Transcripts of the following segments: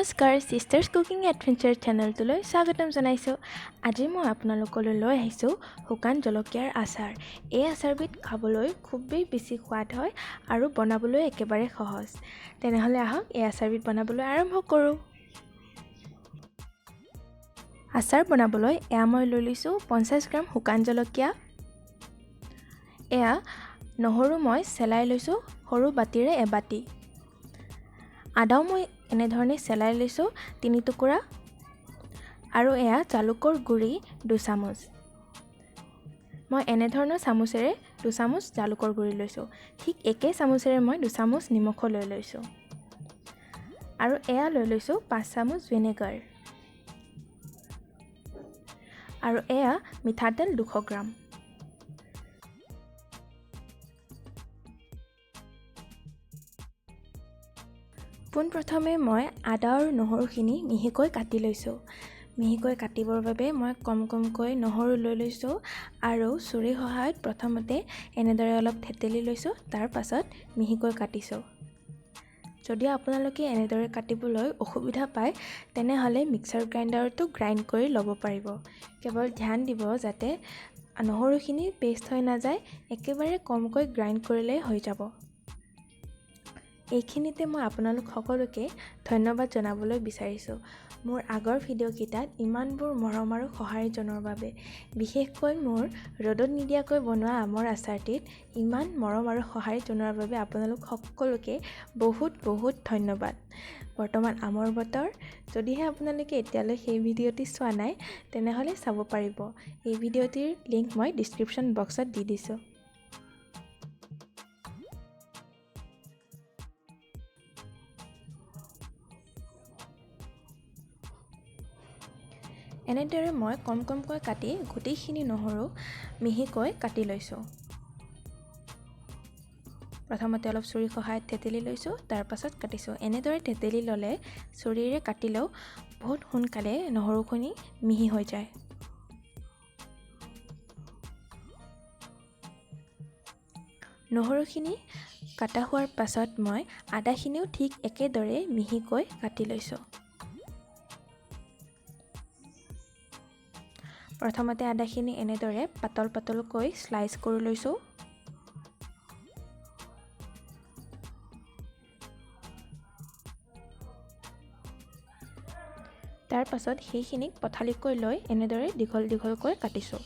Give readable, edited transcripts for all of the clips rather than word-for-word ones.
নমস্কাৰ, sisters cooking adventure চেনেলটোলৈ স্বাগতম জনাইছোঁ। আজি মই আপোনালোকলৈ লৈ আহিছোঁ শুকান জলকীয়াৰ আচাৰ। এই আচাৰবিধ খাবলৈ খুবেই বেছি সোৱাদ হয় আৰু বনাবলৈ একেবাৰে সহজ। তেনেহ'লে আহক এই আচাৰবিধ বনাবলৈ আৰম্ভ কৰোঁ। আচাৰ বনাবলৈ এয়া মই লৈ লৈছোঁ 50 গ্ৰাম শুকান জলকীয়া। এয়া নহৰু মই চেলাই লৈছোঁ সৰু বাতিৰে এবাতি। আদাও মই এনেধৰণে চেলাই লৈছোঁ 3 টুকুৰা। আৰু এয়া জালুকৰ গুড়ি 2 চামুচ। মই এনেধৰণৰ চামুচেৰে 2 চামুচ জালুকৰ গুড়ি লৈছোঁ। ঠিক একে চামুচেৰে মই 2 চামুচ নিমখো লৈ লৈছোঁ। আৰু এয়া লৈ লৈছোঁ 5 চামুচ ভিনেগাৰ। আৰু এয়া মিঠাতেল 200 গ্ৰাম। পোনপ্ৰথমে মই আদা আৰু নহৰুখিনি মিহিকৈ কাটি লৈছোঁ। মিহিকৈ কাটিবৰ বাবে মই কম কমকৈ নহৰু লৈ লৈছোঁ আৰু চুৰীৰ সহায়ত প্ৰথমতে এনেদৰে অলপ থেতেলি লৈছোঁ, তাৰ পাছত মিহিকৈ কাটিছোঁ। যদি আপোনালোকে এনেদৰে কাটিবলৈ অসুবিধা পায় তেনেহ'লে মিক্সাৰ গ্ৰাইণ্ডাৰতো গ্ৰাইণ্ড কৰি ল'ব পাৰিব। কেৱল ধ্যান দিব যাতে নহৰুখিনি পেষ্ট হৈ নাযায়, একেবাৰে কমকৈ গ্ৰাইণ্ড কৰিলেই হৈ যাব। এইখিনিতে মই আপোনালোক সকলোকে ধন্যবাদ জনাবলৈ বিচাৰিছোঁ মোৰ আগৰ ভিডিঅ'কেইটাত ইমানবোৰ মৰম আৰু সঁহাৰি জনোৱাৰ বাবে। বিশেষকৈ মোৰ ৰ'দত নিদিয়াকৈ বনোৱা আমৰ আচাৰটিত ইমান মৰম আৰু সঁহাৰি জনোৱাৰ বাবে আপোনালোক সকলোকে বহুত বহুত ধন্যবাদ। বৰ্তমান আমৰ বতৰ, যদিহে আপোনালোকে এতিয়ালৈ সেই ভিডিঅ'টি চোৱা নাই তেনেহ'লে চাব পাৰিব। এই ভিডিঅ'টিৰ লিংক মই ডিছক্ৰিপশ্যন বক্সত দি দিছোঁ। এনেদৰে মই কম কমকৈ কাটি গোটেইখিনি নহৰু মিহিকৈ কাটি লৈছোঁ। প্ৰথমতে অলপ চুৰীৰ সহায়ত থেতেলি লৈছোঁ, তাৰ পাছত কাটিছোঁ। এনেদৰে থেতেলি ল'লে চুৰীৰে কাটিলেও বহুত সোনকালে নহৰুখিনি মিহি হৈ যায়। নহৰুখিনি কাটা হোৱাৰ পাছত মই আদাখিনিও ঠিক একেদৰে মিহিকৈ কাটি লৈছোঁ। প্ৰথমতে আদাখিনি এনেদৰে পাতল পাতলকৈ শ্লাইচ কৰি লৈছোঁ। তাৰ পাছত সেইখিনিক পথালিকৈ লৈ এনেদৰে দীঘল দীঘলকৈ কাটিছোঁ।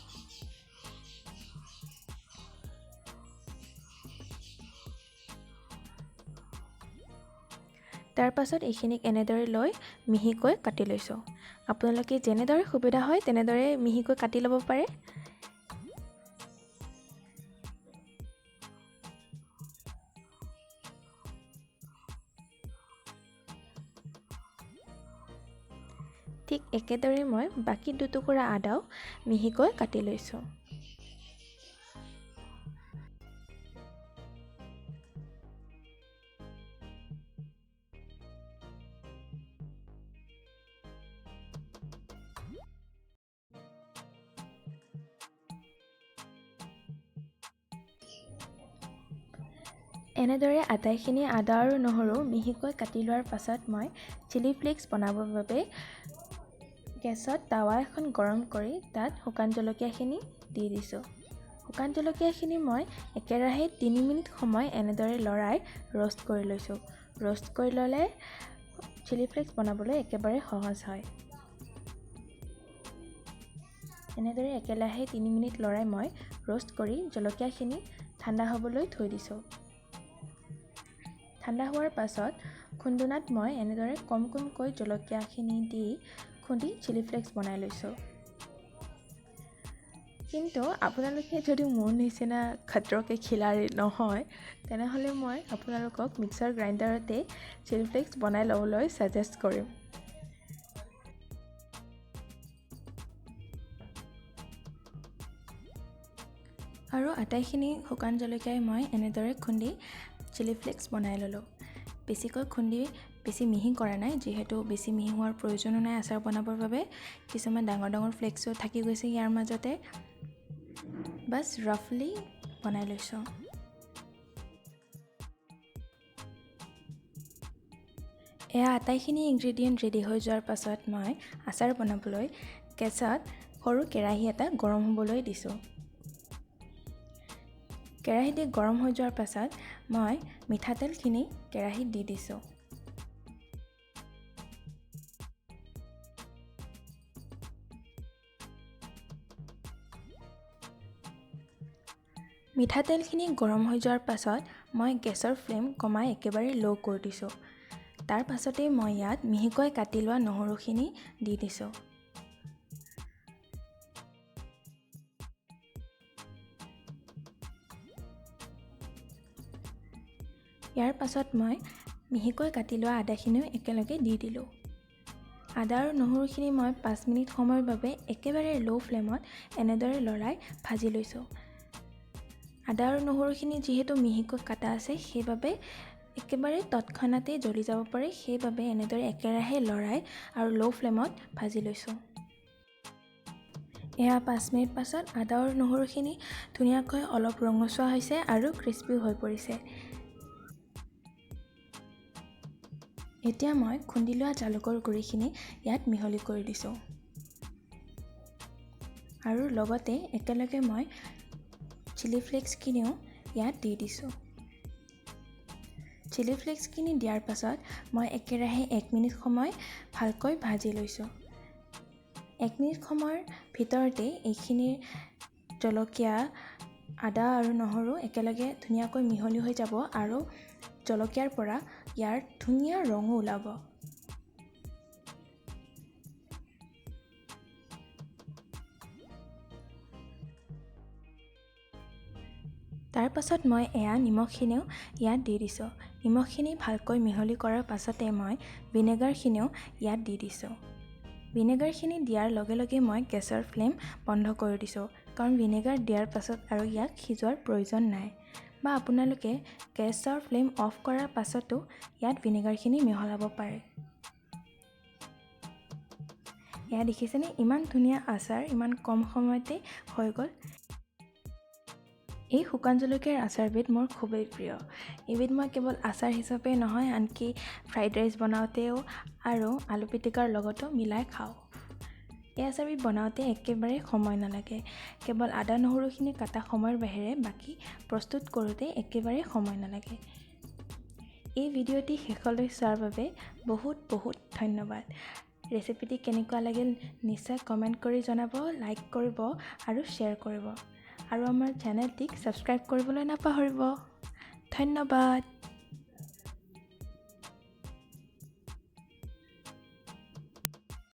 তাৰ পাছত এইখিনিক এনেদৰে লৈ মিহিকৈ কাটি লৈছোঁ। আপোনালোকে যেনেদৰে সুবিধা হয় তেনেদৰে মিহিকৈ কাটি ল'ব পাৰে। ঠিক একেদৰে মই বাকী 2 টুকুৰা আদাও মিহিকৈ কাটি লৈছোঁ। এনেদৰে আটাইখিনি আদা আৰু নহৰু মিহিকৈ কাটি লোৱাৰ পাছত মই চিলি ফ্লেক্স বনাবৰ বাবে গেছত টাৱা এখন গৰম কৰি তাত শুকান জলকীয়াখিনি দি দিছোঁ। শুকান জলকীয়াখিনি মই একেৰাহে 3 মিনিট সময় এনেদৰে লৰাই ৰ'ষ্ট কৰি লৈছোঁ। ৰ'ষ্ট কৰি ল'লে চিলি ফ্লেক্স বনাবলৈ একেবাৰে সহজ হয়। এনেদৰে একেৰাহে 3 মিনিট লৰাই মই ৰ'ষ্ট কৰি জলকীয়াখিনি ঠাণ্ডা হ'বলৈ থৈ দিছোঁ। ঠাণ্ডা হোৱাৰ পাছত খুন্দুনাত মই এনেদৰে কম কমকৈ জলকীয়াখিনি দি খুন্দি চিলি ফ্লেক্স বনাই লৈছোঁ। কিন্তু আপোনালোকে যদি মোৰ নিচিনা খতৰকে খিলাৰী নহয় তেনেহ'লে মই আপোনালোকক মিক্সাৰ গ্ৰাইণ্ডাৰতে চিলি ফ্লেক্স বনাই ল'বলৈ ছাজেষ্ট কৰিম। আৰু আটাইখিনি শুকান জলকীয়াই মই এনেদৰে খুন্দি চিলি ফ্লেক্স বনাই ল'লোঁ। বেছিকৈ খুন্দি বেছি মিহি কৰা নাই, যিহেতু বেছি মিহি হোৱাৰ প্ৰয়োজনো নাই আচাৰ বনাবৰ বাবে। কিছুমান ডাঙৰ ডাঙৰ ফ্লেক্সো থাকি গৈছে ইয়াৰ মাজতে। বাছ ৰাফলি বনাই লৈছোঁ। এয়া আটাইখিনি ইনগ্ৰেডিয়েণ্ট ৰেডি হৈ যোৱাৰ পাছত মই আচাৰ বনাবলৈ গেছত সৰু কেৰাহী এটা গৰম হ'বলৈ দিছোঁ। কেৰাহীটি গৰম হৈ যোৱাৰ পাছত মই মিঠাতেলখিনি কেৰাহীত দি দিছোঁ। মিঠাতেলখিনি গৰম হৈ যোৱাৰ পাছত মই গেছৰ ফ্লেম কমাই একেবাৰে ল' কৰি দিছোঁ। তাৰ পাছতেই মই ইয়াত মিহিকৈ কাটি লোৱা নহৰুখিনি দি দিছোঁ। ইয়াৰ পাছত মই মিহিকৈ কাটি লোৱা আদাখিনিও একেলগে দি দিলোঁ। আদা আৰু নহৰুখিনি মই 5 মিনিট সময়ৰ বাবে একেবাৰে ল' ফ্লেমত এনেদৰে লৰাই ভাজি লৈছোঁ। আদা আৰু নহৰুখিনি যিহেতু মিহিকৈ কাটা আছে, সেইবাবে একেবাৰে তৎক্ষণাতেই জ্বলি যাব পাৰে, সেইবাবে এনেদৰে একেৰাহে লৰাই আৰু ল' ফ্লেমত ভাজি লৈছোঁ। এয়া 5 মিনিট পাছত আদা আৰু নহৰুখিনি ধুনীয়াকৈ অলপ ৰঙচুৱা হৈছে আৰু ক্ৰিস্পি হৈ পৰিছে। এতিয়া মই খুন্দি লোৱা জালুকৰ গুড়িখিনি ইয়াত মিহলি কৰি দিছোঁ আৰু লগতে একেলগে মই চিলি ফ্লেক্সখিনিও ইয়াত দি দিছোঁ। চিলি ফ্লেক্সখিনি দিয়াৰ পাছত মই একেৰাহে 1 মিনিট সময় ভালকৈ ভাজি লৈছোঁ। 1 মিনিট সময়ৰ ভিতৰতে এইখিনিৰ জলকীয়া, আদা আৰু নহৰু একেলগে ধুনীয়াকৈ মিহলি হৈ যাব আৰু জলকীয়াৰ পৰা ইয়াৰ ধুনীয়া ৰঙো ওলাব। তাৰ পাছত মই এয়া নিমখখিনিও ইয়াত দি দিছোঁ। নিমখখিনি ভালকৈ মিহলি কৰাৰ পাছতে মই ভিনেগাৰখিনিও ইয়াত দি দিছোঁ। ভিনেগাৰখিনি দিয়াৰ লগে লগে মই গেছৰ ফ্লেম বন্ধ কৰি দিছোঁ, কাৰণ ভিনেগাৰ দিয়াৰ পাছত আৰু ইয়াক সিজোৱাৰ প্ৰয়োজন নাই। বা আপোনালোকে গেছৰ ফ্লেম অফ কৰাৰ পাছতো ইয়াত ভিনেগাৰখিনি মিহলাব পাৰে। এয়া দেখিছেনে, ইমান ধুনীয়া আচাৰ ইমান কম সময়তে হৈ গ'ল। এই শুকান জলকীয়াৰ আচাৰবিধ মোৰ খুবেই প্ৰিয়। এইবিধ মই কেৱল আচাৰ হিচাপে নহয়, আনকি ফ্ৰাইড ৰাইচ বনাওঁতেও আৰু আলু পিটিকাৰ লগতো মিলাই খাওঁ। এই আচাৰবিধ বনাওঁতে একেবাৰে সময় নালাগে, কেৱল আদা নহৰুখিনি কটা সময়ৰ বাহিৰে বাকী প্ৰস্তুত কৰোঁতে একেবাৰে সময় নালাগে। এই ভিডিঅ'টি শেষলৈ চোৱাৰ বাবে বহুত বহুত ধন্যবাদ। ৰেচিপিটি কেনেকুৱা লাগিল নিশ্চয় কমেণ্ট কৰি জনাব, লাইক কৰিব আৰু শ্বেয়াৰ কৰিব আৰু আমাৰ চেনেলটিক ছাবস্ক্ৰাইব কৰিবলৈ নাপাহৰিব। ধন্যবাদ।